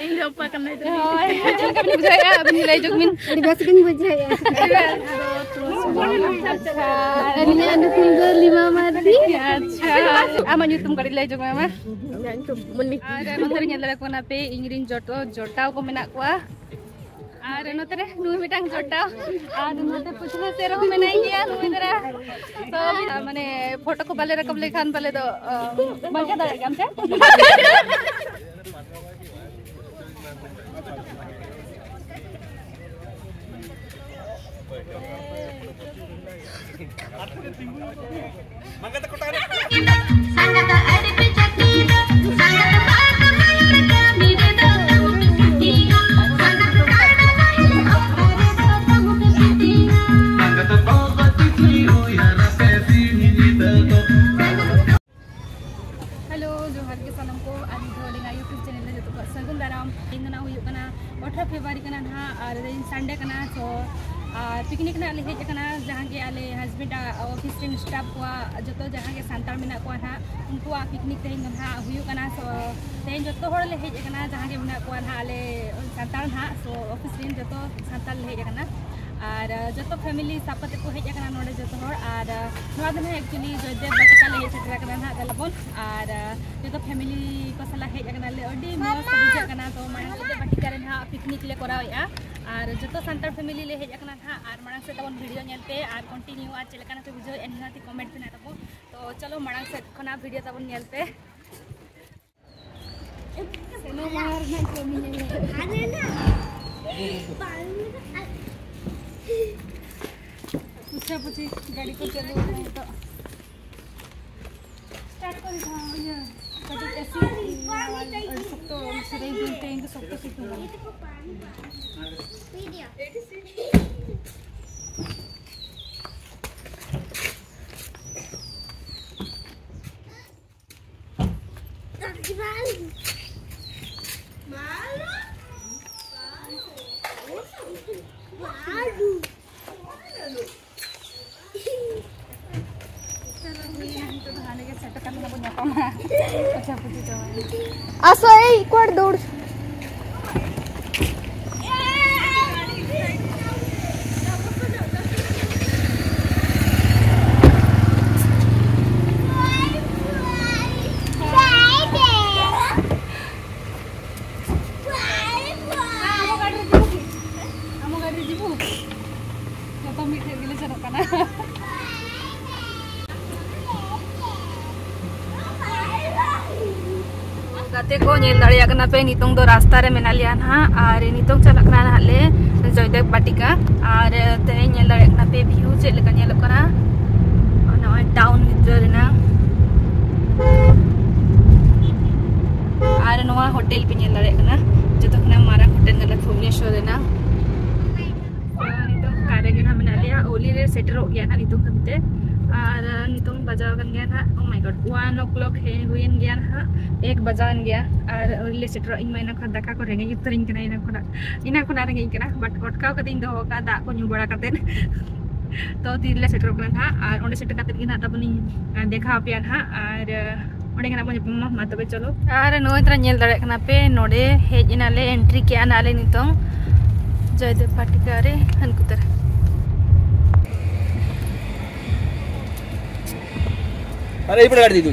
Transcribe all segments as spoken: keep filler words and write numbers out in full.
ᱤᱧ ᱫᱚ ᱚᱯᱟ ᱠᱟᱱᱟᱭ ᱛᱚ᱾ ᱦᱳᱭ, ᱪᱮᱫ ᱞᱮᱠᱟ ᱵᱤᱱ ᱵᱩᱡᱷᱟᱹᱣᱮᱫᱼᱟ? ᱟᱹᱵᱤᱱ ᱜᱮ ᱞᱟᱹᱭ ᱡᱚᱝ ᱵᱤᱱ᱾ ᱟᱹᱰᱤ ᱵᱮᱥ ᱜᱤᱧ ᱵᱩᱡᱷᱟᱹᱣᱮᱫᱼᱟ᱾ ᱟᱪᱪᱷᱟ, ᱟᱹᱞᱤᱧᱟᱜ ᱧᱩᱛᱩᱢ ᱫᱚ ᱞᱤᱢᱟ ᱢᱟᱨᱰᱤ᱾ ᱟᱪᱪᱷᱟ, ᱟᱢᱟᱜ ᱧᱩᱛᱩᱢ ᱠᱟᱹᱴᱤᱡ ᱞᱟᱹᱭ ᱡᱚᱝ ᱢᱮ ᱢᱟ᱾ ᱤᱧᱟᱹᱜ ᱧᱩᱛᱩᱢ ᱢᱩᱱᱤ᱾ ᱟᱨ ᱱᱚᱛᱮ ᱨᱮ ᱧᱮᱞ ᱫᱟᱲᱮᱭᱟᱠᱚ ᱠᱟᱱᱟ ᱯᱮ, ᱤᱧ ᱨᱮᱱ ᱡᱚᱛᱚ ᱡᱚᱴᱟᱣ ᱠᱚ ᱢᱮᱱᱟᱜ ᱠᱚᱣᱟ᱾ ᱟᱨ ᱱᱚᱛᱮ ᱨᱮ ᱱᱩᱭ ᱢᱤᱫᱴᱟᱝ ᱡᱚᱴᱟᱣ, ᱟᱨ ᱱᱚᱛᱮ ᱯᱟᱹᱪᱷᱞᱟᱹ ᱥᱮᱫ ᱨᱮᱦᱚᱸ ᱢᱮᱱᱟᱭ ᱜᱮᱭᱟ ᱱᱩᱭ ᱫᱷᱟᱨᱟ᱾ ᱛᱚ, ᱢᱟᱱᱮ, ᱯᱷᱳᱴᱳ ᱠᱚ ᱵᱟᱞᱮ ᱨᱟᱠᱟᱵ ᱞᱮᱠᱷᱟᱱ ᱯᱟᱞᱮ ᱫᱚ, ᱟᱸ, ᱵᱟᱝ ᱪᱟ ᱫᱟᱲᱮᱭᱟᱜ ᱜᱮᱭᱟᱢ ᱥᱮ? ᱦᱮᱞᱳ, ᱡᱚᱦᱟᱨ ᱜᱮ ᱥᱟᱱᱟᱢ ᱠᱚ, ᱟᱨ ᱢᱤᱫ ᱫᱷᱟᱣ ᱟᱹᱞᱤᱧᱟᱜ YouTube ᱪᱮᱱᱮᱞ ᱨᱮ ᱡᱚᱛᱚ ᱠᱚᱣᱟᱜ ᱥᱟᱹᱜᱩᱱ ᱫᱟᱨᱟᱢ᱾ ᱛᱮᱦᱮᱧ ᱫᱚ ᱱᱟᱜ ᱦᱩᱭᱩᱜ ᱠᱟᱱᱟ ᱟᱴᱷᱨᱚ ᱯᱷᱮᱵᱽᱨᱩᱣᱟᱨᱤ ᱠᱟᱱᱟ ᱱᱟᱦᱟᱜ, ᱟᱨ ᱛᱮᱦᱮᱧ ᱥᱟᱱᱰᱮ ᱠᱟᱱᱟ, ᱛᱚ ᱟᱨ ᱯᱤᱠᱱᱤᱠ ᱱᱟᱜ ᱞᱮ ᱦᱮᱡ ᱟᱠᱟᱱᱟ, ᱡᱟᱦᱟᱸ ᱜᱮ ᱟᱞᱮ ᱦᱟᱥᱵᱮᱱᱰ ᱟᱜ ᱚᱯᱷᱤᱥ ᱨᱮᱱ ᱥᱴᱟᱯ ᱠᱚᱣᱟᱜ ᱡᱚᱛᱚ ᱡᱟᱦᱟᱸ ᱜᱮ ᱥᱟᱱᱛᱟᱲ ᱢᱮᱱᱟᱜ ᱠᱚᱣᱟ ᱱᱟᱦᱟᱜ, ᱩᱱᱠᱩᱣᱟᱜ ᱯᱤᱠᱱᱤᱠ ᱛᱮᱦᱮᱧ ᱫᱚ ᱱᱟᱦᱟᱜ ᱦᱩᱭᱩᱜ ᱠᱟᱱᱟ᱾ ᱛᱚ ᱛᱮᱦᱮᱧ ᱡᱚᱛᱚ ᱦᱚᱲ ᱞᱮ ᱦᱮᱡ ᱟᱠᱟᱱᱟ, ᱡᱟᱦᱟᱸ ᱜᱮ ᱢᱮᱱᱟᱜ ᱠᱚᱣᱟ ᱱᱟᱦᱟᱜ ᱟᱞᱮ ᱥᱟᱱᱛᱟᱲ ᱱᱟᱦᱟᱜ, ᱛᱚ ᱚᱯᱷᱤᱥ ᱨᱮᱱ ᱡᱚᱛᱚ ᱥᱟᱱᱛᱟᱲ ᱞᱮ ᱦᱮᱡ ᱟᱠᱟᱱᱟ᱾ ᱟᱨ ᱡᱚᱛᱚ ᱯᱷᱮᱢᱤᱞᱤ ᱥᱟᱵ ᱠᱟᱛᱮ ᱠᱚ ᱦᱮᱡ ᱟᱠᱟᱱᱟ ᱱᱚᱰᱮ ᱡᱚᱛᱚ ᱦᱚᱲ᱾ ᱟᱨ ᱱᱚᱣᱟ ᱫᱚ ᱱᱟᱦᱟᱜ actually ᱡᱚᱭᱫᱮᱵ ᱵᱟᱴᱤᱠᱟ ᱞᱮ ᱦᱮᱡ ᱥᱮᱴᱮᱨ ᱟᱠᱟᱱᱟ ᱱᱟᱦᱟᱜ, ᱫᱮᱞᱟ ᱵᱚᱱ᱾ ᱟᱨ ᱡᱚᱛᱚ ᱯᱷᱮᱢᱤᱞᱤ ᱠᱚ ᱥᱟᱞᱟᱜ ᱦᱮᱡ ᱟᱠᱟᱱᱟ ᱞᱮ, ᱟᱹᱰᱤ ᱢᱚᱡᱽ ᱵᱩᱡᱷᱟᱹᱜ ᱠᱟᱱᱟ᱾ ᱛᱚ ᱢᱟᱲᱟᱝ ᱡᱚᱭᱫᱮᱵ ᱵᱟᱴᱤᱠᱟ ᱨᱮ ᱱᱟᱦᱟᱜ ᱯᱤᱠᱱᱤᱠ ᱞᱮ ᱠᱚᱨᱟᱣᱮᱫᱼᱟ, ᱟᱨ ᱡᱚᱛᱚ ᱥᱟᱱᱛᱟᱲ ᱯᱷᱮᱢᱤᱞᱤ ᱞᱮ ᱦᱮᱡ ᱟᱠᱟᱱᱟ ᱱᱟᱦᱟᱜ᱾ ᱟᱨ ᱢᱟᱲᱟᱝ ᱥᱮᱫ ᱛᱟᱵᱚᱱ ᱵᱷᱤᱰᱤᱭᱳ ᱧᱮᱞ ᱯᱮ, ᱟᱨ ᱠᱚᱱᱴᱤᱱᱤᱭᱩ ᱟᱨ ᱪᱮᱫ ᱞᱮᱠᱟᱱᱟᱜ ᱯᱮ ᱵᱩᱡᱷᱟᱹᱣᱮᱫᱼᱟ ᱱᱤᱦᱟᱹᱛ ᱠᱚᱢᱮᱱᱴ ᱯᱮ ᱱᱟᱦᱟᱜ ᱛᱟᱵᱚᱱ᱾ ᱛᱚ ᱪᱚᱞᱚ ᱢᱟᱲᱟᱝ ᱥᱮᱫ ᱠᱷᱚᱱᱟᱜ ᱵᱷᱤᱰᱤᱭᱳ ᱛᱟᱵᱚᱱ ᱧᱮᱞ ᱯᱮ᱾ ᱥᱮᱱᱚᱜ ᱢᱟ ᱨᱮᱱᱟᱜ ᱠᱟᱹᱢᱤ ᱧᱮᱞ ᱦᱩᱭᱩᱜᱼᱟ᱾ ᱯᱩᱪᱷᱟ ᱯᱩᱪᱷᱤ ᱜᱟᱹᱰᱤ ᱠᱚ ᱪᱟᱹᱞᱩ ᱟᱠᱟᱱᱟ ᱱᱤᱛᱚᱜ᱾ ᱥᱴᱟᱨᱴ ᱠᱚ ᱫᱤᱠᱷᱟᱣ, ᱤᱭᱟᱹ, ᱠᱟᱹᱴᱤᱡ ᱮᱥᱤ, ᱟᱹᱰᱤ ᱥᱚᱠᱛᱚ ᱥᱮᱨᱮᱧ ᱫᱤᱱ ᱛᱮ ᱤᱧ ᱫᱚ ᱥᱚᱠᱛᱚ ᱥᱤᱛᱩᱝ ᱠᱟᱱᱟ᱾ ᱟᱥᱚ, ᱮᱭ, ᱚᱠᱟᱨᱮ ᱫᱟᱹᱲ? ᱢᱤᱫ ᱴᱷᱮᱱ ᱜᱮᱞᱮ ᱥᱮᱱᱚᱜ ᱠᱟᱱᱟ᱾ ᱜᱟᱛᱮ ᱠᱚ, ᱧᱮᱞ ᱫᱟᱲᱮᱭᱟᱜ ᱠᱟᱱᱟ ᱯᱮ, ᱱᱤᱛᱚᱝ ᱫᱚ ᱨᱟᱥᱛᱟ ᱨᱮ ᱢᱮᱱᱟᱜ ᱞᱮᱭᱟ ᱱᱟᱦᱟᱜ, ᱟᱨ ᱱᱤᱛᱚᱝ ᱪᱟᱞᱟᱜ ᱠᱟᱱᱟ ᱱᱟᱦᱟᱜ ᱞᱮ ᱡᱚᱭᱫᱮᱵ ᱵᱟᱴᱤᱠᱟ᱾ ᱟᱨ ᱛᱮᱦᱮᱧ ᱧᱮᱞ ᱫᱟᱲᱮᱭᱟᱜ ᱠᱟᱱᱟ ᱯᱮ, ᱵᱷᱤᱭᱩ ᱪᱮᱫ ᱞᱮᱠᱟ ᱧᱮᱞᱚᱜ ᱠᱟᱱᱟ ᱱᱚᱜᱼᱚᱭ ᱴᱟᱣᱩᱱ ᱵᱷᱤᱛᱨᱤ ᱨᱮᱱᱟᱜ᱾ ᱟᱨ ᱱᱚᱣᱟ ᱦᱳᱴᱮᱞ ᱯᱮ ᱧᱮᱞ ᱫᱟᱲᱮᱭᱟᱜ ᱠᱟᱱᱟ, ᱡᱚᱛᱚ ᱠᱷᱚᱱᱟᱜ ᱢᱟᱨᱟᱝ ᱦᱳᱴᱮᱞ ᱠᱟᱱᱟ ᱵᱷᱩᱵᱽᱱᱮᱥᱚᱨ ᱨᱮᱱᱟᱜ᱾ ᱱᱤᱛᱚᱝ ᱠᱟᱨ ᱨᱮᱜᱮ ᱱᱟᱦᱟᱜ ᱢᱮᱱᱟᱜ ᱞᱮᱭᱟ, ᱚᱞᱤ ᱨᱮ ᱥᱮᱴᱮᱨᱚᱜ ᱜᱮᱭᱟ ᱱᱟᱦᱟᱜ ᱱᱤᱛᱚᱝ ᱦᱟᱹᱵᱤᱡ ᱛᱮ᱾ ᱟᱨ ᱱᱤᱛᱚᱝ ᱵᱟᱡᱟᱣ ᱟᱠᱟᱱ ᱜᱮᱭᱟ ᱱᱟᱦᱟᱜ, oh my god, one o'clock ᱦᱮᱡ ᱦᱩᱭᱮᱱ ᱜᱮᱭᱟ ᱱᱟᱦᱟᱜ, ᱮᱠ ᱵᱟᱡᱟᱣᱮᱱ ᱜᱮᱭᱟ᱾ ᱟᱨ ᱚᱞᱤ ᱞᱮ ᱥᱮᱴᱮᱨᱚᱜ, ᱤᱧ ᱢᱟ ᱮᱱᱟᱝ ᱠᱷᱚᱱ ᱫᱟᱠᱟ ᱠᱚ ᱨᱮᱸᱜᱮᱡ ᱩᱛᱟᱹᱨᱤᱧ ᱠᱟᱱᱟ, ᱮᱱᱟᱝ ᱠᱷᱚᱱᱟᱜ, ᱮᱱᱟᱝ ᱠᱷᱚᱱᱟᱜ ᱨᱮᱸᱜᱮᱡ ᱤᱧ ᱠᱟᱱᱟ, but ᱚᱴᱠᱟᱣ ᱠᱟᱛᱮ ᱤᱧ ᱫᱚᱦᱚ ᱠᱟᱜᱼᱟ ᱫᱟᱜ ᱠᱚ ᱧᱩ ᱵᱟᱲᱟ ᱠᱟᱛᱮ᱾ ᱛᱚ ᱛᱤᱨᱮᱞᱮ ᱥᱮᱴᱮᱨᱚᱜ ᱠᱟᱱᱟ ᱱᱟᱦᱟᱜ, ᱟᱨ ᱚᱸᱰᱮ ᱥᱮᱴᱮᱨ ᱠᱟᱛᱮ ᱜᱮ ᱱᱟᱦᱟᱜ ᱛᱟᱵᱚᱱᱤᱧ ᱫᱮᱠᱷᱟᱣ ᱟᱯᱮᱭᱟ ᱱᱟᱦᱟᱜ᱾ ᱟᱨ ᱚᱸᱰᱮ ᱜᱮ ᱱᱟᱦᱟᱜ ᱵᱚᱱ ᱧᱟᱯᱟᱢᱟ᱾ ᱢᱟ ᱛᱚᱵᱮ ᱪᱚᱞᱚ᱾ ᱟᱨ ᱱᱚᱜᱼᱚᱭ ᱛᱚᱨᱟ ᱧᱮᱞ ᱫᱟᱲᱮᱭᱟᱜ ᱠᱟᱱᱟ ᱯᱮ, ᱱᱚᱰᱮ ᱦᱮᱡ ᱮᱱᱟᱞᱮ, ᱮᱱᱴᱨᱤ ᱠᱮᱜᱼᱟ ᱱᱟᱦᱟᱜ ᱞᱮ ᱱᱤᱛᱚᱝ ᱡᱚᱭᱫᱮᱵ ᱵᱟᱴᱤᱠᱟ ᱨᱮ ᱦᱟᱱᱠᱩ ᱛᱟᱨᱟ᱾ अरे ये पकड़ दी तू।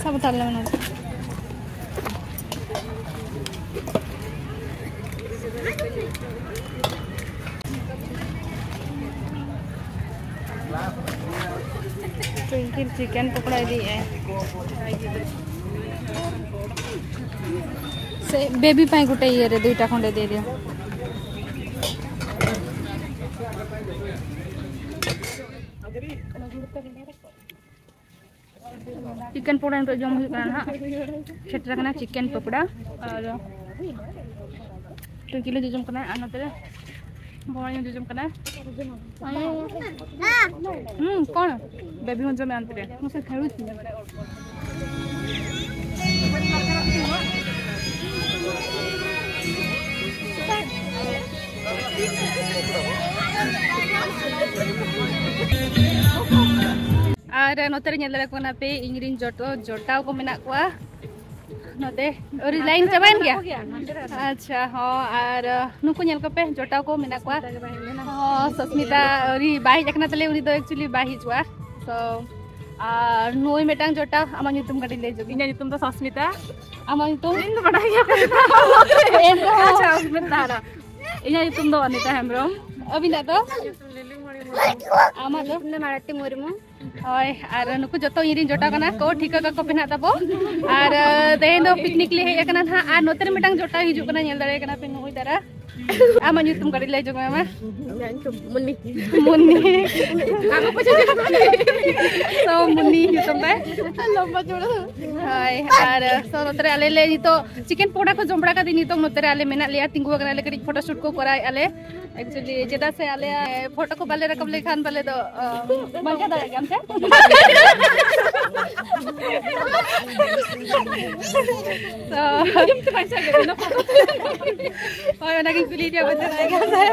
सब उतार लेना। ट्विंकल चिकन पकौड़ा दिए। से बेबी पाए गोटे ये रे दुईटा खंडे दे दियो। चिकन पकौड़ा ᱱᱤᱛᱚᱜ ᱡᱚᱢ ᱦᱩᱭᱩᱜ ᱠᱟᱱᱟ ᱱᱟᱦᱟᱜ᱾ ᱥᱮᱴᱮᱨ ᱟᱠᱟᱱᱟ ᱪᱤᱠᱮᱱ ᱯᱚᱠᱚᱲᱟ ᱟᱨ ᱴᱩᱝᱠᱤ ᱞᱮ ᱡᱚᱡᱚᱢ ᱠᱟᱱᱟ ᱟᱨ ᱱᱚᱛᱮ ᱨᱮ ᱵᱚᱲᱚ ᱧᱚᱜ ᱡᱚᱡᱚᱢ ᱠᱟᱱᱟ᱾ ᱦᱩᱸ, ᱠᱚᱱ? ᱵᱮᱵᱤ ᱦᱚᱸ ᱡᱚᱢᱮ ᱟᱱᱛᱮ ᱨᱮ᱾ ᱢᱟᱥᱮ ᱠᱷᱟᱹᱲᱩ ᱪᱤᱱ᱾ ᱟᱨ ᱱᱚᱛᱮ ᱨᱮ ᱧᱮᱞ ᱫᱟᱲᱮᱭᱟᱠᱚ ᱠᱟᱱᱟ ᱯᱮ, ᱤᱧ ᱨᱮᱱ ᱡᱚᱛᱚ ᱡᱚᱴᱟᱣ ᱠᱚ ᱢᱮᱱᱟᱜ ᱠᱚᱣᱟ᱾ ᱱᱚᱛᱮ ᱟᱹᱣᱨᱤ ᱞᱟᱭᱤᱱ ᱪᱟᱵᱟᱭᱮᱱ ᱜᱮᱭᱟ? ᱟᱪᱪᱷᱟ, ᱦᱚᱸ, ᱟᱨ ᱱᱩᱠᱩ ᱧᱮᱞ ᱠᱚᱯᱮ, ᱡᱚᱴᱟᱣ ᱠᱚ ᱢᱮᱱᱟᱜ ᱠᱚᱣᱟ᱾ ᱦᱚᱸ, ᱥᱚᱥᱢᱤᱛᱟ ᱟᱹᱣᱨᱤ ᱵᱟᱭ ᱦᱮᱡ ᱟᱠᱟᱱᱟ, ᱛᱟᱦᱞᱮ ᱩᱱᱤ ᱫᱚ actually ᱵᱟᱭ ᱦᱤᱡᱩᱜᱼᱟ᱾ So, ᱟᱨ ᱱᱩᱭ ᱢᱤᱫᱴᱟᱝ ᱡᱚᱴᱟᱣ, ᱟᱢᱟᱜ ᱧᱩᱛᱩᱢ ᱠᱟᱹᱴᱤᱡ ᱞᱟᱹᱭ ᱧᱚᱜ ᱢᱮ᱾ ᱤᱧᱟᱹᱜ ᱧᱩᱛᱩᱢ ᱫᱚ ᱥᱚᱥᱢᱤᱛᱟ᱾ ᱟᱢᱟᱜ ᱧᱩᱛᱩᱢ? ᱤᱧ ᱫᱚ ᱵᱟᱰᱟᱭ ᱜᱮᱭᱟ᱾ ᱮᱱᱨᱮᱦᱚᱸ᱾ ᱟᱪᱪᱷᱟ, ᱚᱥᱢᱤᱛᱟ ᱦᱟᱨᱟ᱾ ᱤᱧᱟᱹᱜ ᱧᱩᱛᱩᱢ ᱫᱚ ᱚᱱᱤᱛᱟ ᱦᱮᱢᱵᱨᱚᱢ᱾ ᱟᱹᱵᱤᱱᱟᱜ ᱫᱚ? ᱟᱢᱟᱜ ᱫᱚ? ᱤᱧ ᱫᱚ ᱢᱟᱞᱚᱛᱤ ᱢᱩᱨᱢᱩ᱾ ᱦᱳᱭ, ᱟᱨ ᱱᱩᱠᱩ ᱡᱚᱛᱚ ᱤᱧ ᱨᱮᱱ ᱡᱚᱴᱟᱣ ᱠᱟᱱᱟ ᱠᱚ, ᱴᱷᱤᱠᱟᱹ ᱠᱟᱠᱚ ᱯᱮ ᱱᱟᱜ ᱛᱟᱵᱚ᱾ ᱟᱨ, ᱟᱸ, ᱛᱮᱦᱮᱧ ᱫᱚ ᱯᱤᱠᱱᱤᱠ ᱞᱮ ᱦᱮᱡ ᱟᱠᱟᱱᱟ ᱱᱟᱦᱟᱜ, ᱟᱨ ᱱᱚᱛᱮ ᱨᱮ ᱢᱤᱫᱴᱟᱝ ᱡᱚᱴᱟᱣ ᱦᱤᱡᱩᱜ ᱠᱟᱱᱟ, ᱧᱮᱞ ᱫᱟᱲᱮᱭᱟᱭ ᱠᱟᱱᱟ ᱯᱮ ᱱᱩᱭ ᱫᱟᱨᱟ᱾ ᱟᱢᱟᱜ ᱧᱩᱛᱩᱢ ᱠᱟᱹᱴᱤᱡ ᱞᱟᱹᱭ ᱡᱚᱝ ᱢᱮ ᱢᱟ᱾ ᱤᱧᱟᱹᱜ ᱧᱩᱛᱩᱢ ᱢᱩᱱᱱᱤ᱾ ᱢᱩᱱᱱᱤ᱾ So, ᱢᱩᱱᱱᱤ ᱧᱩᱛᱩᱢ ᱛᱟᱭ᱾ ᱞᱚᱢᱵᱟ ᱪᱚᱲᱟ᱾ ᱦᱳᱭ, ᱟᱨ so ᱱᱚᱛᱮ ᱨᱮ ᱟᱞᱮ ᱞᱮ ᱱᱤᱛᱚᱜ ᱪᱤᱠᱮᱱ ᱯᱚᱠᱚᱲᱟ ᱠᱚ ᱡᱚᱢ ᱵᱟᱲᱟ ᱠᱟᱛᱮ ᱱᱤᱛᱚᱜ ᱱᱚᱛᱮ ᱨᱮ ᱟᱞᱮ ᱢᱮᱱᱟᱜ ᱞᱮᱭᱟ, ᱛᱤᱸᱜᱩ ᱟᱠᱟᱱᱟ ᱞᱮ, ᱠᱟᱹᱴᱤᱡ ᱯᱷᱳᱴᱳ ᱥᱩᱴ ᱠᱚ ᱠᱚᱨᱟᱣᱮᱫᱼᱟ ᱞᱮ᱾ Actually, ᱪᱮᱫᱟᱜ ᱥᱮ ᱟᱞᱮᱭᱟᱜ ᱯᱷᱳᱴᱳ ᱠᱚ ᱵᱟᱞᱮ ᱨᱟᱠᱟᱵ ᱞᱮᱠᱷᱟᱱ ᱵᱟᱞᱮ ᱫᱚ, ᱟᱸ, ᱵᱟᱧᱪᱟᱣ ᱫᱟᱲᱮᱭᱟᱜ ᱠᱟᱱ ᱛᱮ᱾ So, ᱦᱳᱭ, ᱚᱱᱟᱜᱤᱧ ᱠᱩᱞᱤᱭᱮᱫ ᱯᱮᱭᱟ, ᱵᱟᱧᱪᱟᱣ ᱫᱟᱲᱮᱭᱟᱜ ᱠᱟᱱ ᱛᱮ᱾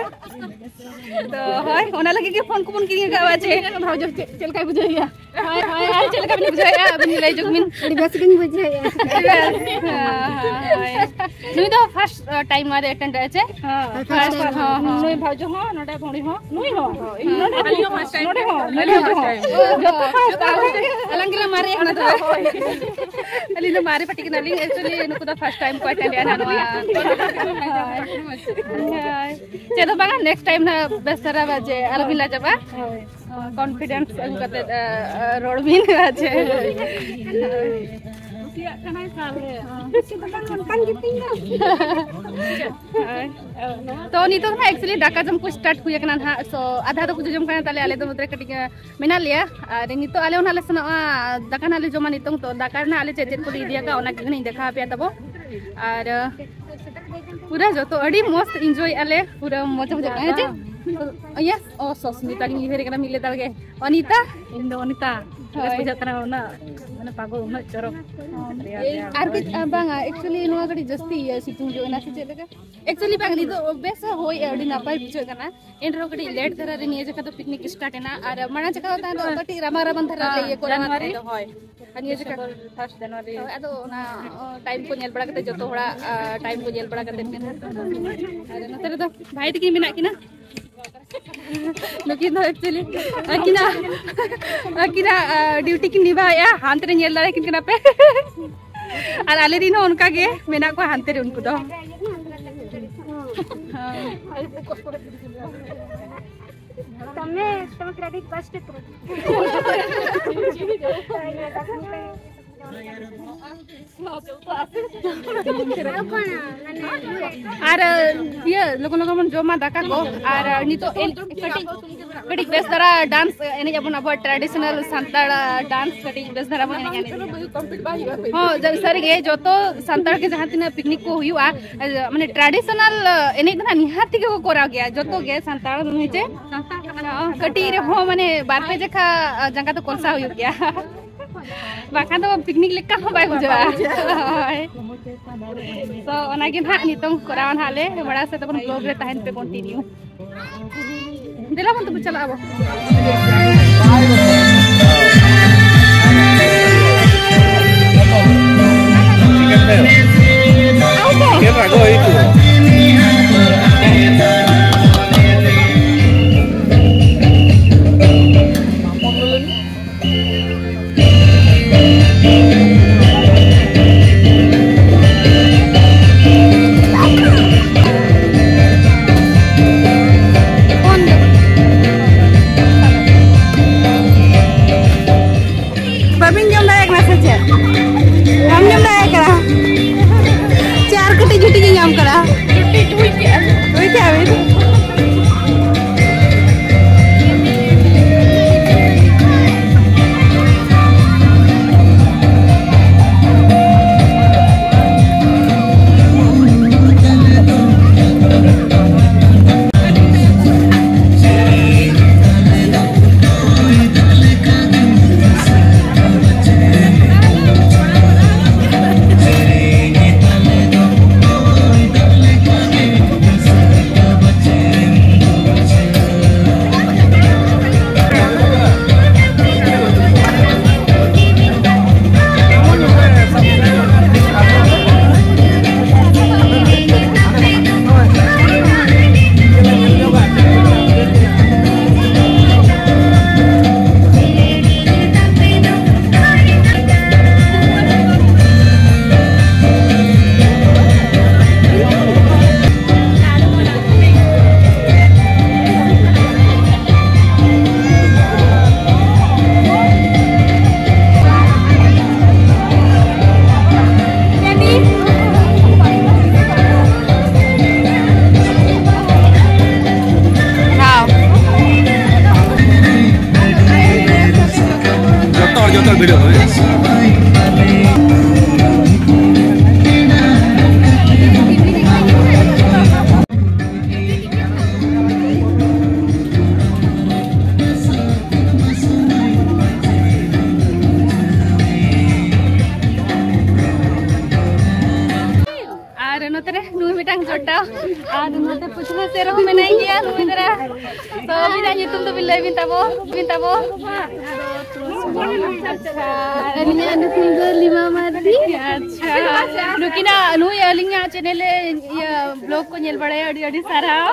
ᱛᱚ, ᱦᱳᱭ, ᱚᱱᱟ ᱞᱟᱹᱜᱤᱫ ᱜᱮ ᱯᱷᱳᱱ ᱠᱚᱵᱚᱱ ᱠᱤᱨᱤᱧ ᱟᱠᱟᱫᱼᱟ, ᱡᱮ ᱵᱷᱟᱣᱡᱚ ᱪᱮᱫ, ᱪᱮᱫ ᱞᱮᱠᱟᱭ ᱵᱩᱡᱷᱟᱹᱣ ᱜᱮᱭᱟ? ᱦᱳᱭ, ᱦᱳᱭ, ᱟᱨ ᱪᱮᱫ ᱞᱮᱠᱟ ᱵᱤᱱ ᱵᱩᱡᱷᱟᱹᱣᱮᱫᱼᱟ? ᱟᱹᱵᱤᱱ ᱜᱮ ᱞᱟᱹᱭ ᱡᱚᱝ ᱵᱤᱱ᱾ ᱟᱹᱰᱤ ᱵᱮᱥ ᱜᱤᱧ ᱵᱩᱡᱷᱟᱹᱣᱮᱫᱼᱟ᱾ ᱟᱹᱰᱤ ᱵᱮᱥ, ᱦᱳᱭ, ᱦᱳᱭ᱾ ᱱᱩᱭ ᱫᱚ first, ᱟᱸ, time ᱱᱚᱣᱟ ᱨᱮ attend ᱮᱫᱼᱟ ᱪᱮ? ᱦᱮᱸ, first time, ᱦᱮᱸ, ᱦᱮᱸ᱾ ᱱᱩᱭ ᱵᱷᱟᱣᱡᱚ ᱦᱚᱸ, ᱱᱚᱰᱮ ᱵᱷᱚᱲᱤ ᱦᱚᱸ, ᱱᱩᱭ ᱦᱚᱸ᱾ ᱦᱮᱸ᱾ ᱱᱚᱰᱮ ᱦᱚᱸ, ᱱᱚᱰᱮ ᱦᱚᱸ᱾ ᱡᱚᱛᱚ first time᱾ ᱟᱞᱟᱝ ᱜᱮᱞᱟᱝ ᱢᱟᱨᱮ ᱠᱟᱱᱟ ᱛᱚᱵᱮ᱾ ᱟᱹᱞᱤᱧ ᱫᱚ ᱢᱟᱨᱮ ᱯᱟᱹᱴᱤ ᱠᱟᱱᱟᱞᱤᱧ᱾ Actually, ᱱᱩᱠᱩ ᱫᱚ first time ᱠᱚ attend ᱮᱫᱼᱟ ᱱᱚᱣᱟ᱾ ᱦᱳᱭ᱾ ᱪᱮᱫ ᱦᱚᱸ ᱵᱟᱝᱟ, next time ᱱᱟᱜ ᱵᱮᱥ ᱫᱷᱟᱨᱟ ᱡᱮ ᱟᱞᱚᱵᱤᱱ ᱞᱟᱡᱟᱜᱼᱟ᱾ ᱦᱳᱭ᱾ Confidence ᱟᱹᱜᱩ ᱠᱟᱛᱮ, ᱟ, ᱟ, ᱨᱚᱲ ᱵᱤᱱ ᱟᱪᱪᱷᱟ᱾ ᱠᱩᱥᱤᱭᱟᱜ ᱠᱟᱱᱟᱭ ᱛᱟᱦᱞᱮ᱾ ᱦᱳᱭ᱾ ᱛᱚ ᱱᱤᱛᱚᱜ ᱫᱚ ᱱᱟᱜ actually ᱫᱟᱠᱟ ᱡᱚᱢ ᱠᱚ start ᱦᱩᱭ ᱟᱠᱟᱱᱟ ᱱᱟᱦᱟᱜ᱾ So ᱟᱫᱷᱟ ᱫᱚᱠᱚ ᱡᱚᱡᱚᱢ ᱠᱟᱱᱟ, ᱛᱟᱦᱞᱮ ᱟᱞᱮ ᱫᱚ ᱱᱚᱛᱮ ᱨᱮ ᱠᱟᱹᱴᱤᱡ, ᱟ, ᱢᱮᱱᱟᱜ ᱞᱮᱭᱟ᱾ ᱟᱨ ᱱᱤᱛᱚᱜ ᱟᱞᱮ ᱦᱚᱸ ᱱᱟᱜ ᱞᱮ ᱥᱮᱱᱚᱜᱼᱟ, ᱫᱟᱠᱟ ᱱᱟᱜ ᱞᱮ ᱡᱚᱢᱟ ᱱᱤᱛᱚᱝ᱾ ᱛᱚ ᱫᱟᱠᱟ ᱨᱮᱱᱟᱜ ᱟᱞᱮ ᱪᱮᱫ ᱪᱮᱫ ᱠᱚᱞᱮ ᱤᱫᱤᱭᱟᱠᱟᱫᱼᱟ ᱚᱱᱟ ᱠᱚᱜᱮ ᱱᱟᱜ ᱤᱧ ᱫᱮᱠᱷᱟᱣ ᱟᱯᱮᱭᱟ ᱛᱟᱵᱚ᱾ ᱟᱨ, ᱟ, ᱯᱩᱨᱟᱹ ᱡᱚᱛᱚ ᱟᱹᱰᱤ ᱢᱚᱡᱽ enjoy ᱮᱫᱼᱟ ᱞᱮ, ᱯᱩᱨᱟᱹ ᱢᱚᱡᱟ ᱵᱩᱡᱷᱟᱹᱜ ᱠᱟᱱᱟ, ᱦᱮᱸ ᱪᱮ? Yes, ᱚ, ᱥᱚᱥᱢᱤᱛᱟ ᱞᱤᱧ ᱩᱭᱦᱟᱹᱨᱮ ᱠᱟᱱᱟ ᱢᱤᱫ ᱞᱮᱛᱟᱲ ᱜᱮ᱾ ᱚᱱᱤᱛᱟ? ᱤᱧ ᱫᱚ ᱚᱱᱤᱛᱟ᱾ ᱦᱳᱭ᱾ ᱵᱮᱥ ᱵᱩᱡᱷᱟᱹᱜ ᱠᱟᱱᱟ, ᱩᱱᱟᱹᱜ, ᱢᱟᱱᱮ, ᱯᱟᱜᱚ, ᱩᱱᱟᱹᱜ ᱪᱚᱨᱚᱠ᱾ ᱨᱮᱭᱟᱲ, ᱨᱮᱭᱟᱲ ᱟᱨ ᱦᱚᱭ᱾ ᱠᱟᱹᱡ, ᱟ, ᱵᱟᱝᱟ, actually ᱱᱚᱣᱟ ᱠᱟᱹᱴᱤᱡ ᱡᱟᱹᱥᱛᱤ ᱤᱭᱟᱹ ᱥᱤᱛᱩᱝ ᱵᱩᱡᱷᱟᱹᱜ ᱠᱟᱱᱟ, ᱥᱮ ᱪᱮᱫ ᱞᱮᱠᱟ? Actually ᱵᱟᱝ, ᱱᱤᱛᱚᱜ ᱵᱮᱥ ᱦᱚᱭᱮᱜᱼᱟ, ᱟᱹᱰᱤ ᱱᱟᱯᱟᱭ ᱵᱩᱡᱷᱟᱹᱜ ᱠᱟᱱᱟ᱾ ᱮᱱ ᱨᱮᱦᱚᱸ ᱠᱟᱹᱴᱤᱡ late ᱫᱷᱟᱨᱟ ᱨᱮ ᱱᱤᱭᱟᱹ ᱡᱚᱠᱷᱟ ᱫᱚ picnic start ᱮᱱᱟ, ᱟᱨ ᱢᱟᱲᱟᱝ ᱡᱚᱠᱷᱟ ᱫᱚ ᱛᱟᱦᱮᱸ ᱫᱚ ᱠᱟᱹᱴᱤᱡ ᱨᱟᱵᱟᱝ ᱨᱟᱵᱟᱝ ᱫᱷᱟᱨᱟ ᱞᱮ ᱤᱭᱟᱹ ᱠᱚᱨᱟᱣ ᱡᱟᱱᱩᱣᱟᱨᱤ᱾ ᱛᱟᱦᱮᱸ ᱫᱚ, ᱦᱳᱭ᱾ ᱟᱨ ᱱᱤᱭᱟᱹ ᱡᱚᱠᱷᱟ ᱰᱤᱥᱮᱢᱵᱚᱨ first ᱡᱟᱱᱩᱣᱟᱨᱤ᱾ ᱦᱳᱭ, ᱟᱫᱚ ᱚᱱᱟ, ᱚ, time ᱠᱚ ᱧᱮᱞ ᱵᱟᱲᱟ ᱠᱟᱛᱮ ᱡᱚᱛᱚ ᱦᱚᱲᱟᱜ, ᱟ, time ᱠᱚ ᱧᱮᱞ ᱵᱟᱲᱟ ᱠᱟᱛᱮ ᱜᱮ ᱱᱟᱦᱟᱜ᱾ ᱟᱨ ᱱᱚᱛᱮ ᱨᱮᱫᱚ ᱵᱷᱟᱭ ᱛᱟᱹᱠᱤᱱ ᱢᱮᱱᱟᱜ ᱠᱤᱱᱟ᱾ ᱱᱩᱠᱤᱱ ᱫᱚ actually ᱟᱹᱠᱤᱱᱟᱜ ᱟᱹᱠᱤᱱᱟᱜ ᱰᱤᱭᱩᱴᱤ ᱠᱤᱱ ᱱᱤᱵᱷᱟᱣᱮᱫᱼᱟ᱾ ᱦᱟᱱᱛᱮ ᱨᱮ ᱧᱮᱞ ᱫᱟᱲᱮᱭᱟᱠᱤᱱ ᱠᱟᱱᱟ ᱯᱮ᱾ ᱟᱨ ᱟᱞᱮ ᱨᱤᱱ ᱦᱚᱸ ᱚᱱᱠᱟ ᱜᱮ ᱢᱮᱱᱟᱜ ᱠᱚᱣᱟ ᱦᱟᱱᱛᱮ ᱨᱮ ᱩᱱᱠᱩ ᱫᱚ᱾ ᱛᱚᱢᱮ ᱛᱚᱢᱮ ᱠᱨᱮᱰᱤᱴ ᱵᱟᱥ ᱴᱮ ᱛᱩᱢ᱾ ᱟᱨ ᱤᱭᱟᱹ ᱞᱚᱜᱚᱱ ᱞᱚᱜᱚᱱ ᱵᱚᱱ ᱡᱚᱢᱟ ᱫᱟᱠᱟ ᱠᱚ᱾ ᱟᱨ ᱱᱤᱛᱚᱜ ᱮᱱ- ᱠᱟᱹᱴᱤᱡ ᱠᱟᱹᱴᱤᱡ ᱵᱮᱥ ᱫᱷᱟᱨᱟ ᱰᱟᱱᱥ ᱮᱱᱮᱡ ᱟᱵᱚᱱ, ᱟᱵᱚᱣᱟᱜ ᱴᱨᱟᱰᱤᱥᱚᱱᱟᱞ ᱥᱟᱱᱛᱟᱲ ᱰᱟᱱᱥ ᱠᱟᱹᱴᱤᱡ ᱵᱮᱥ ᱫᱷᱟᱨᱟ ᱵᱚᱱ ᱮᱱᱮᱡᱟ ᱱᱤᱛᱚᱜ᱾ ᱦᱚᱸ, ᱡᱟ- ᱥᱟᱹᱨᱤᱜᱮ ᱡᱚᱛᱚ ᱥᱟᱱᱛᱟᱲ ᱜᱮ ᱡᱟᱦᱟᱸ ᱛᱤᱱᱟᱹᱜ ᱯᱤᱠᱱᱤᱠ ᱠᱚ ᱦᱩᱭᱩᱜᱼᱟ, ᱢᱟᱱᱮ ᱴᱨᱟᱰᱤᱥᱚᱱᱟᱞ ᱮᱱᱮᱡ ᱫᱚ ᱱᱟᱦᱟᱜ ᱱᱤᱦᱟᱹᱛ ᱛᱮᱜᱮ ᱠᱚ ᱠᱚᱨᱟᱣ ᱜᱮᱭᱟ ᱡᱚᱛᱚ ᱜᱮ ᱥᱟᱱᱛᱟᱲ ᱱᱤᱡᱮ᱾ ᱠᱟᱹᱴᱤᱡ ᱨᱮᱦᱚᱸ ᱢᱟᱱᱮ ᱵᱟᱨ ᱯᱮ ᱡᱟᱠᱷᱟ ᱡᱟᱸᱜᱟ ᱫᱚ ᱠᱚᱞᱥᱟ ᱦᱩᱭᱩᱜ ᱜᱮᱭᱟ᱾ ᱵᱟᱠᱷᱟᱱ ᱫᱚ ᱯᱤᱠᱱᱤᱠ ᱞᱮᱠᱟ ᱦᱚᱸ ᱵᱟᱭ ᱵᱩᱡᱷᱟᱹᱜᱼᱟ᱾ ᱦᱳᱭ᱾ ᱛᱚ ᱚᱱᱟᱜᱮ ᱱᱟᱦᱟᱜ ᱱᱤᱛᱚᱝ ᱠᱚᱨᱟᱣᱟ ᱱᱟᱦᱟᱜ ᱞᱮ᱾ ᱢᱟᱲᱟᱝ ᱥᱮᱫ ᱛᱟᱵᱚᱱ ᱵᱞᱚᱜ ᱨᱮ ᱛᱟᱦᱮᱱ ᱯᱮ ᱠᱚᱱᱴᱤᱱᱤᱭᱩ᱾ ᱫᱮᱞᱟ ᱵᱚᱱ ᱛᱚᱵᱮ ᱪᱟᱞᱟᱜ ᱟᱵᱚ᱾ ᱵᱟᱵᱤᱱ ᱡᱚᱢ ᱫᱟᱲᱮᱭᱟᱜ ᱠᱟᱱᱟ ᱥᱮ ᱪᱮᱫ? ᱵᱟᱢ ᱡᱚᱢ ᱫᱟᱲᱮᱭᱟᱜ ᱠᱟᱱᱟ? ᱪᱮ ᱟᱨ ᱠᱟᱹᱴᱤᱡ ᱡᱩᱴᱤ ᱜᱮ ᱧᱟᱢ ᱠᱟᱱᱟ? ᱡᱩᱴᱤ ᱴᱩᱭ ᱠᱮᱜᱼᱟ᱾ ᱴᱩᱭ ᱠᱮᱜᱼᱟ ᱵᱤᱱ? ᱦᱚᱲ ᱡᱚᱛᱚ ᱵᱷᱤᱲᱚᱜ ᱢᱮ᱾ ᱟᱨ ᱱᱚᱛᱮ ᱨᱮ ᱱᱩᱭ ᱢᱤᱫᱴᱟᱝ ᱡᱚᱴᱟᱣ, ᱟᱨ ᱱᱚᱛᱮ ᱯᱟᱹᱪᱷᱞᱟᱹ ᱥᱮᱫ ᱨᱮᱦᱚᱸ ᱢᱮᱱᱟᱭ ᱜᱮᱭᱟ ᱱᱩᱭ ᱫᱷᱟᱨᱟ᱾ ᱛᱚ, ᱟᱹᱵᱤᱱᱟᱜ ᱧᱩᱛᱩᱢ ᱫᱚᱵᱤᱱ ᱞᱟᱹᱭ ᱵᱤᱱ ᱛᱟᱵᱚ, ᱵᱤᱱ ᱛᱟᱵᱚ᱾ ᱟᱪᱪᱷᱟ, ᱟᱹᱞᱤᱧᱟᱜ ᱧᱩᱛᱩᱢ ᱫᱚ ᱞᱤᱢᱟ ᱢᱟᱨᱰᱤ᱾ ᱟᱪᱪᱷᱟ, ᱱᱩᱠᱤᱱᱟᱜ, ᱱᱩᱭ ᱟᱹᱞᱤᱧᱟᱜ ᱪᱮᱱᱮᱞ ᱨᱮ, ᱤᱭᱟᱹ, ᱵᱞᱚᱜ ᱠᱚ ᱧᱮᱞ ᱵᱟᱲᱟᱭᱟ, ᱟᱹᱰᱤ ᱟᱹᱰᱤ ᱥᱟᱨᱦᱟᱣ᱾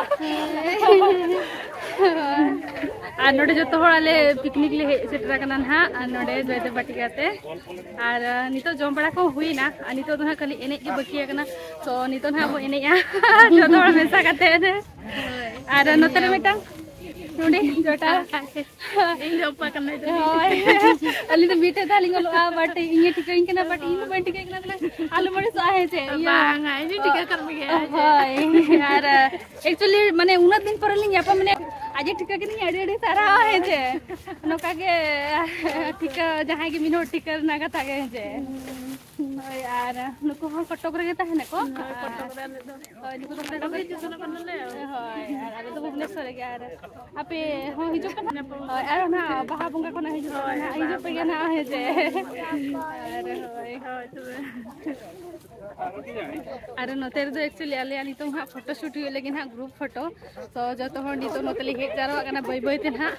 ᱟᱨ ᱱᱚᱰᱮ ᱡᱚᱛᱚ ᱦᱚᱲ ᱟᱞᱮ ᱯᱤᱠᱱᱤᱠ ᱞᱮ ᱦᱮᱡ ᱥᱮᱴᱮᱨ ᱟᱠᱟᱱᱟ ᱱᱟᱦᱟᱜ, ᱟᱨ ᱱᱚᱰᱮ ᱡᱚᱭᱫᱮᱵ ᱵᱟᱴᱤᱠᱟ ᱛᱮ᱾ ᱟᱨ, ᱟᱨ ᱱᱤᱛᱚᱜ ᱡᱚᱢ ᱵᱟᱲᱟ ᱠᱚ ᱦᱩᱭᱱᱟ, ᱟᱨ ᱱᱤᱛᱚᱜ ᱫᱚ ᱦᱟᱸᱜ ᱠᱷᱟᱹᱞᱤ ᱮᱱᱮᱡ ᱜᱮ ᱵᱟᱹᱠᱤ ᱟᱠᱟᱱᱟ᱾ ᱛᱚ, ᱱᱤᱛᱚᱜ ᱱᱟᱦᱟᱜ ᱵᱚ ᱮᱱᱮᱡᱼᱟ ᱡᱚᱛᱚ ᱦᱚᱲ ᱢᱮᱥᱟ ᱠᱟᱛᱮ᱾ ᱟᱨ ᱱᱚᱛᱮ ᱨᱮ ᱢᱤᱫᱴᱟᱝ ᱱᱚᱰᱮ ᱡᱚᱴᱟᱣ᱾ ᱤᱧ ᱫᱚ ᱚᱯᱟ ᱠᱟᱱᱟᱭ ᱫᱚ᱾ ᱦᱳᱭ᱾ ᱟᱹᱞᱤᱧ ᱫᱚ ᱢᱤᱫᱴᱮᱡ ᱫᱷᱟᱣ ᱞᱤᱧ ᱚᱞᱚᱜᱼᱟ, but ᱤᱧ ᱜᱮ ᱴᱷᱤᱠᱟᱹᱧ ᱠᱟᱱᱟ, but ᱤᱧ ᱫᱚ ᱵᱟᱹᱧ ᱴᱷᱤᱠᱟᱹᱭ ᱠᱟᱱᱟ, ᱛᱟᱦᱞᱮ ᱟᱞᱚ ᱢᱟᱹᱲᱤᱥᱚᱜᱼᱟ, ᱦᱮᱸ ᱪᱮ? ᱤᱭᱟᱹ, ᱵᱟᱝᱟ, ᱤᱧ ᱫᱚ ᱴᱷᱤᱠᱟᱹ ᱠᱟᱱ ᱜᱮᱭᱟ᱾ ᱦᱳᱭ᱾ ᱟᱨ actually, ᱢᱟᱱᱮ, ᱩᱱᱟᱹᱜ ᱫᱤᱱ ᱯᱚᱨᱮ ᱞᱤᱧ ᱧᱟᱯᱟᱢ, ᱢᱟᱱᱮ, ᱟᱡ ᱮ ᱴᱷᱤᱠᱟᱹ ᱠᱤᱫᱤᱧᱟ, ᱟᱹᱰᱤ ᱟᱹᱰᱤ ᱥᱟᱨᱦᱟᱣ, ᱦᱮᱸ ᱪᱮ? ᱱᱚᱝᱠᱟ ᱜᱮ ᱴᱷᱤᱠᱟᱹ, ᱡᱟᱦᱟᱸᱭ ᱜᱮ ᱢᱤᱫ ᱦᱚᱲ ᱴᱷᱤᱠᱟᱹ ᱨᱮᱱᱟᱜ ᱠᱟᱛᱷᱟ ᱜᱮ, ᱦᱮᱸ ᱪᱮ? ᱦᱳᱭ, ᱟᱨ ᱱᱩᱠᱩ ᱦᱚᱸ ᱠᱚᱴᱚᱠ ᱨᱮᱜᱮ ᱛᱟᱦᱮᱱᱟᱠᱚ᱾ ᱦᱳᱭ, ᱠᱚᱴᱚᱠ ᱨᱮ ᱟᱞᱮ ᱫᱚ᱾ ᱦᱳᱭ, ᱱᱩᱠᱩ ᱫᱚ ᱠᱚᱴᱚᱠ ᱨᱮ᱾ ᱦᱳᱭ, ᱟᱨ ᱟᱞᱮ ᱫᱚ ᱵᱷᱩᱵᱽᱱᱮᱥᱚᱨ ᱨᱮᱜᱮ᱾ ᱟᱨ ᱟᱯᱮ ᱦᱚᱸ ᱦᱤᱡᱩᱜ ᱯᱮ ᱱᱟᱦᱟᱜ᱾ ᱦᱳᱭ, ᱟᱨ ᱚᱱᱟ ᱵᱟᱦᱟ ᱵᱚᱸᱜᱟ ᱠᱷᱚᱱᱟᱜ ᱦᱤᱡᱩᱜ ᱯᱮ ᱱᱟᱦᱟᱜ, ᱦᱤᱡᱩᱜ ᱯᱮ ᱜᱮ ᱱᱟᱦᱟᱜ, ᱦᱮᱸ ᱪᱮ? ᱟᱨ ᱦᱳᱭ᱾ ᱦᱳᱭ, ᱛᱚᱵᱮ᱾ ᱟᱨ ᱱᱚᱛᱮ ᱨᱮᱫᱚ actually ᱟᱞᱮᱭᱟᱜ ᱱᱤᱛᱚᱝ ᱦᱟᱸᱜ ᱯᱷᱳᱴᱳ ᱥᱩᱴ ᱦᱩᱭᱩᱜ ᱞᱟᱹᱜᱤᱫ ᱦᱟᱸᱜ, ᱜᱨᱩᱯ ᱯᱷᱳᱴᱳ᱾ ᱛᱚ, ᱡᱚᱛᱚ ᱦᱚᱲ ᱱᱤᱛᱚᱜ ᱱᱚᱛᱮ ᱞᱮ ᱦᱮᱡ ᱡᱟᱣᱨᱟᱜ ᱠᱟᱱᱟ ᱵᱟᱹᱭ ᱵᱟᱹᱭ ᱛᱮ ᱱᱟᱦᱟᱜ᱾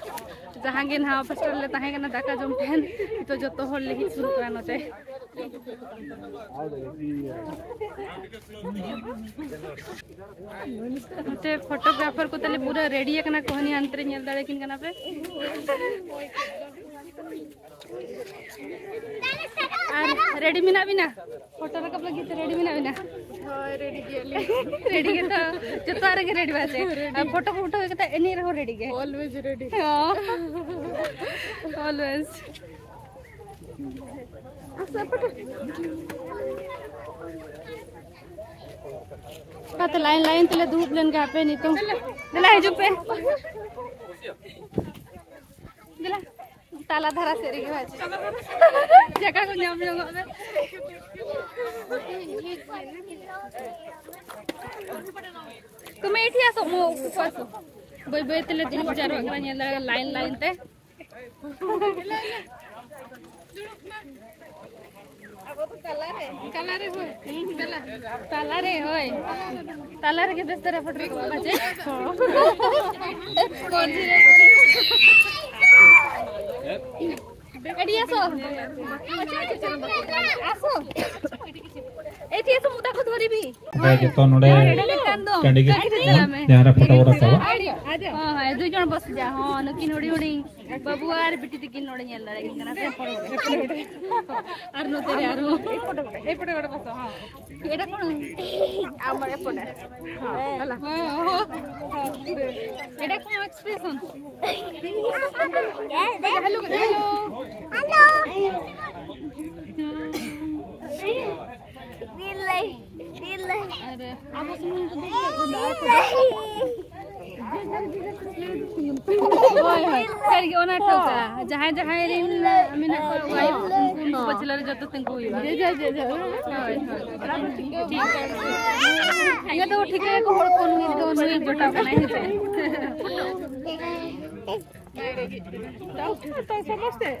ᱡᱟᱦᱟᱸ ᱜᱮ ᱱᱟᱦᱟᱜ ᱦᱳᱥᱴᱮᱞ ᱨᱮ ᱛᱟᱦᱮᱸ ᱠᱟᱱᱟ ᱫᱟᱠᱟ ᱡᱚᱢ ᱴᱷᱮᱱ, ᱱᱤᱛᱚᱜ ᱡᱚᱛᱚ ᱦᱚᱲ ᱞᱮ ᱦᱮᱡ ᱥᱩᱨᱩᱜ ᱠᱟᱱᱟ ᱱᱚᱛᱮ᱾ ᱱᱚᱛᱮ ᱯᱷᱳᱴᱳᱜᱨᱟᱯᱷᱟᱨ ᱠᱚ ᱛᱟᱞᱮ ᱯᱩᱨᱟᱹ ᱨᱮᱰᱤ ᱟᱠᱟᱱᱟ ᱠᱚ, ᱦᱟᱹᱱᱤ ᱦᱟᱱᱛᱮ ᱨᱮ ᱧᱮᱞ ᱫᱟᱲᱮᱭᱟᱠᱤᱱ ᱠᱟᱱᱟ ᱯᱮ᱾ ᱟᱨ ᱨᱮᱰᱤ ᱢᱮᱱᱟᱜ ᱵᱤᱱᱟ? ᱯᱷᱳᱴᱳ ᱨᱟᱠᱟᱵ ᱞᱟᱹᱜᱤᱫ ᱛᱮ ᱨᱮᱰᱤ ᱢᱮᱱᱟᱜ ᱵᱤᱱᱟ? ᱦᱳᱭ, ᱨᱮᱰᱤ ᱜᱮᱭᱟᱞᱤᱧ᱾ ᱨᱮᱰᱤ ᱜᱮᱛᱚ, ᱡᱚᱛᱚᱣᱟᱜ ᱨᱮᱜᱮ ᱨᱮᱰᱤ ᱵᱟᱥᱮ? ᱨᱮᱰᱤ᱾ ᱟᱨ ᱯᱷᱳᱴᱳ ᱠᱚ ᱩᱴᱷᱟᱹᱣ ᱠᱟᱛᱮ ᱮᱱᱮᱡ ᱨᱮᱦᱚᱸ ᱨᱮᱰᱤ ᱜᱮ᱾ Always ready. ᱦᱚᱸ᱾ Always. ᱚᱠᱟᱛᱮ line line ᱛᱮᱞᱮ ᱫᱩᱲᱩᱵ ᱞᱮᱱ ᱜᱮ ᱦᱟᱯᱮ ᱱᱤᱛᱚᱝ᱾ ᱫᱮᱞᱟ ᱦᱤᱡᱩᱜ ᱯᱮ᱾ ᱫᱮᱞᱟ᱾ ᱛᱟᱞᱟ ᱫᱷᱟᱨᱟ ᱥᱮᱫ ᱨᱮᱜᱮ ᱵᱷᱟᱡᱽ᱾ ᱡᱟᱭᱜᱟ ᱠᱚ ᱧᱟᱢ ᱧᱚᱜᱚᱜ ᱢᱮ᱾ ᱛᱩᱢᱮ ᱮᱴᱷᱤ ᱟᱥᱚ, ᱢᱚ ᱩᱠᱩ ᱠᱚ ᱟᱥᱚ᱾ ᱵᱟᱹᱭ ᱵᱟᱹᱭ ᱛᱮᱞᱮ ᱫᱩᱲᱩᱵ ᱡᱟᱨᱣᱟᱜ ᱠᱟᱱᱟ, ᱧᱮᱞ ᱫᱟᱲᱮᱭᱟᱜ ᱠᱟᱱᱟ, ᱞᱟᱭᱤᱱ ᱞᱟᱭᱤᱱ ᱛᱮ᱾ ᱟᱵᱚ ᱫᱚ ᱛᱟᱞᱟᱨᱮ᱾ ᱛᱟᱞᱟᱨᱮ ᱦᱳᱭ᱾ ᱛᱟᱞᱟ᱾ ᱛᱟᱞᱟᱨᱮ ᱦᱳᱭ᱾ ᱛᱟᱞᱟ ᱨᱮᱜᱮ ᱵᱮᱥ ᱫᱷᱟᱨᱟ ᱯᱷᱳᱴᱳ ᱨᱟᱠᱟᱵ ᱯᱟᱪᱮ᱾ ᱟᱹᱰᱤ ᱟᱥᱚ᱾ ᱟᱥᱚ᱾ ᱮᱴᱤ ᱟᱥᱚ, ᱢᱩᱫᱟ ᱠᱚ ᱫᱷᱚᱨᱤᱵᱤ᱾ ᱡᱚᱛᱚ ᱱᱚᱰᱮ ᱴᱟᱺᱰᱤ ᱜᱮ, ᱡᱟᱦᱟᱸ ᱨᱮ ᱯᱷᱳᱴᱳ ᱠᱚ ᱨᱟᱠᱟᱵᱟ᱾ ᱦᱳᱭ, ᱦᱳᱭ, ᱫᱩ ᱡᱚᱱ ᱵᱚᱥ ᱡᱟ, ᱦᱚᱸ, ᱱᱩᱠᱤᱱ ᱦᱩᱰᱤᱧ ᱦᱩᱰᱤᱧ ᱵᱟᱹᱵᱩ ᱟᱨ ᱵᱤᱴᱤ ᱛᱟᱹᱠᱤᱱ ᱱᱚᱰᱮ ᱧᱮᱞ ᱫᱟᱲᱮᱭᱟᱜ ᱠᱟᱱᱟ ᱥᱮ? ᱟᱨ ᱱᱚᱛᱮ ᱨᱮ ᱟᱨᱦᱚᱸ᱾ ᱮᱴᱟ ᱠᱚ ᱮᱴᱟ ᱠᱚ expression. ᱦᱮᱞᱳ᱾ ᱦᱮᱞᱳ᱾ ᱟᱨ ᱟᱵᱚ ᱥᱩᱢᱩᱝ ᱫᱚ ᱦᱳᱭ, ᱦᱳᱭ, ᱥᱟᱹᱨᱤ ᱜᱮ ᱚᱱᱟ ᱴᱷᱟᱹᱣᱠᱟᱹ᱾ ᱡᱟᱦᱟᱸᱭ ᱡᱟᱦᱟᱸᱭ ᱨᱮᱱ ᱢᱮᱱᱟᱜ ᱠᱚᱣᱟ wife, ᱩᱱᱠᱩ ᱩᱱᱠᱩ ᱵᱟᱪᱞᱟᱨ ᱡᱚᱛᱚ ᱛᱤᱸᱜᱩ ᱦᱩᱭᱩᱜᱼᱟ᱾ ᱡᱮ, ᱡᱮ, ᱡᱮ, ᱡᱮ᱾ ᱦᱳᱭ, ᱦᱳᱭ᱾ ᱴᱷᱤᱠ᱾ ᱤᱱᱟᱹ ᱫᱚ ᱴᱷᱤᱠᱟᱹᱭᱟᱠᱚ ᱦᱚᱲ ᱠᱚ, ᱱᱩᱭ ᱫᱚ ᱱᱩᱭ ᱡᱚᱴᱟᱣ ᱠᱟᱱᱟᱭ, ᱦᱮᱸ ᱥᱮ? ᱛᱚ, ᱥᱚᱢᱚᱥᱛᱮ᱾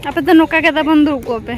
ᱟᱯᱮ ᱫᱚ ᱱᱚᱝᱠᱟ ᱜᱮ ᱛᱟᱵᱚᱱ ᱫᱩᱲᱩᱵ ᱠᱚᱜ ᱯᱮ᱾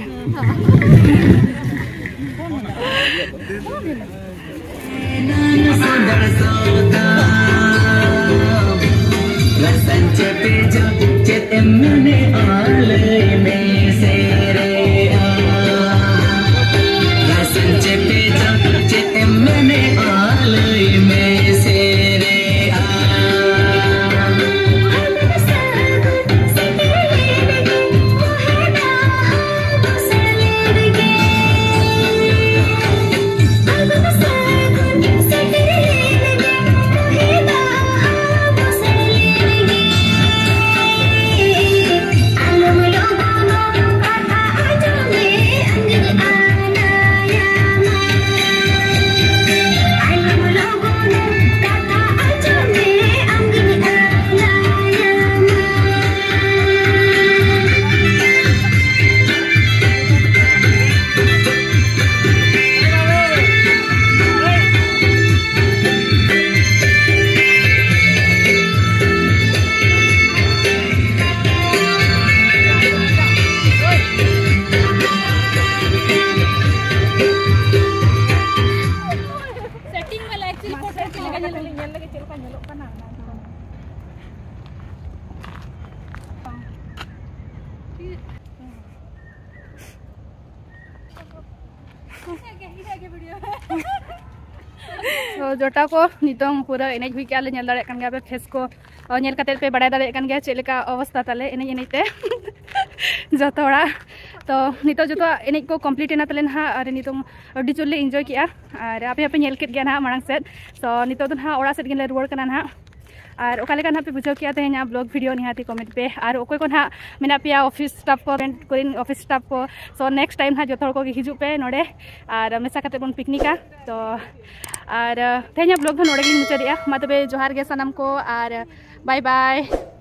Setting ᱢᱟ actually ᱯᱷᱳᱴᱳ ᱪᱮᱫ ᱞᱮᱠᱟ ᱧᱮᱞᱚᱜ ᱧᱮᱞ ᱞᱮᱜᱮ ᱪᱮᱫ ᱞᱮᱠᱟ ᱧᱮᱞᱚᱜ ᱠᱟᱱᱟ ᱚᱱᱟ ᱠᱚ᱾ ᱤᱧᱟᱹᱜ ᱜᱮ, ᱤᱧᱟᱹᱜ ᱜᱮ video᱾ So, ᱡᱚᱴᱟ ᱠᱚ, ᱱᱤᱛᱚᱝ ᱯᱩᱨᱟᱹ ᱮᱱᱮᱡ ᱦᱩᱭ ᱠᱮᱜᱼᱟ ᱞᱮ, ᱧᱮᱞ ᱫᱟᱲᱮᱭᱟᱜ ᱠᱟᱱ ᱜᱮᱭᱟ ᱯᱮ face ᱠᱚ᱾ ᱚ, ᱧᱮᱞ ᱠᱟᱛᱮ ᱯᱮ ᱵᱟᱲᱟᱭ ᱫᱟᱲᱮᱭᱟᱜ ᱠᱟᱱ ᱜᱮᱭᱟ ᱪᱮᱫ ᱞᱮᱠᱟ ᱚᱵᱚᱥᱛᱟ ᱛᱟᱞᱮ ᱮᱱᱮᱡ ᱮᱱᱮᱡ ᱛᱮ᱾ ᱡᱚᱛᱚ ᱦᱚᱲᱟᱜ᱾ ᱛᱚ, ᱱᱤᱛᱚᱜ ᱡᱚᱛᱚ ᱮᱱᱮᱡ ᱠᱚ complete ᱮᱱᱟ ᱛᱟᱞᱮ ᱱᱟᱦᱟᱜ, ᱟᱨ ᱱᱤᱛᱚᱝ ᱟᱹᱰᱤ ᱡᱳᱨ ᱞᱮ enjoy ᱠᱮᱜᱼᱟ᱾ ᱟᱨ ᱟᱯᱮ ᱦᱚᱸᱯᱮ ᱧᱮᱞ ᱠᱮᱫ ᱜᱮᱭᱟ ᱱᱟᱦᱟᱜ ᱢᱟᱲᱟᱝ ᱥᱮᱫ᱾ So, ᱱᱤᱛᱚᱜ ᱫᱚ ᱱᱟᱦᱟᱜ ᱚᱲᱟᱜ ᱥᱮᱫ ᱜᱮᱞᱮ ᱨᱩᱣᱟᱹᱲ ᱠᱟᱱᱟ ᱱᱟᱦᱟᱜ᱾ ᱟᱨ ᱚᱠᱟ ᱞᱮᱠᱟ ᱱᱟᱦᱟᱜ ᱯᱮ ᱵᱩᱡᱷᱟᱹᱣ ᱠᱮᱜᱼᱟ ᱛᱮᱦᱮᱧᱟᱜ vlog video, ᱱᱤᱦᱟᱹᱛᱤ comment ᱯᱮ᱾ ᱟᱨ ᱚᱠᱚᱭ ᱠᱚ ᱱᱟᱦᱟᱜ ᱢᱮᱱᱟᱜ ᱯᱮᱭᱟ office staff ᱠᱚ, ᱠᱚᱨᱮᱱ office staff ᱠᱚ, so, next time ᱱᱟᱦᱟᱜ ᱡᱚᱛᱚ ᱦᱚᱲ ᱠᱚᱜᱮ ᱦᱤᱡᱩᱜ ᱯᱮ ᱱᱚᱰᱮ, ᱟᱨ ᱢᱮᱥᱟ ᱠᱟᱛᱮ ᱵᱚᱱ ᱯᱤᱠᱱᱤᱠᱟ᱾ ᱛᱚ, ᱟᱨ, ᱟᱨ ᱛᱮᱦᱮᱧᱟᱜ vlog ᱫᱚ ᱱᱚᱰᱮ ᱜᱮᱞᱤᱧ ᱢᱩᱪᱟᱹᱫᱮᱜᱼᱟ᱾ ᱢᱟ ᱛᱚᱵᱮ, ᱡᱚᱦᱟᱨ ᱜᱮ ᱥᱟᱱᱟᱢ ᱠᱚ, ᱟᱨ bye bye᱾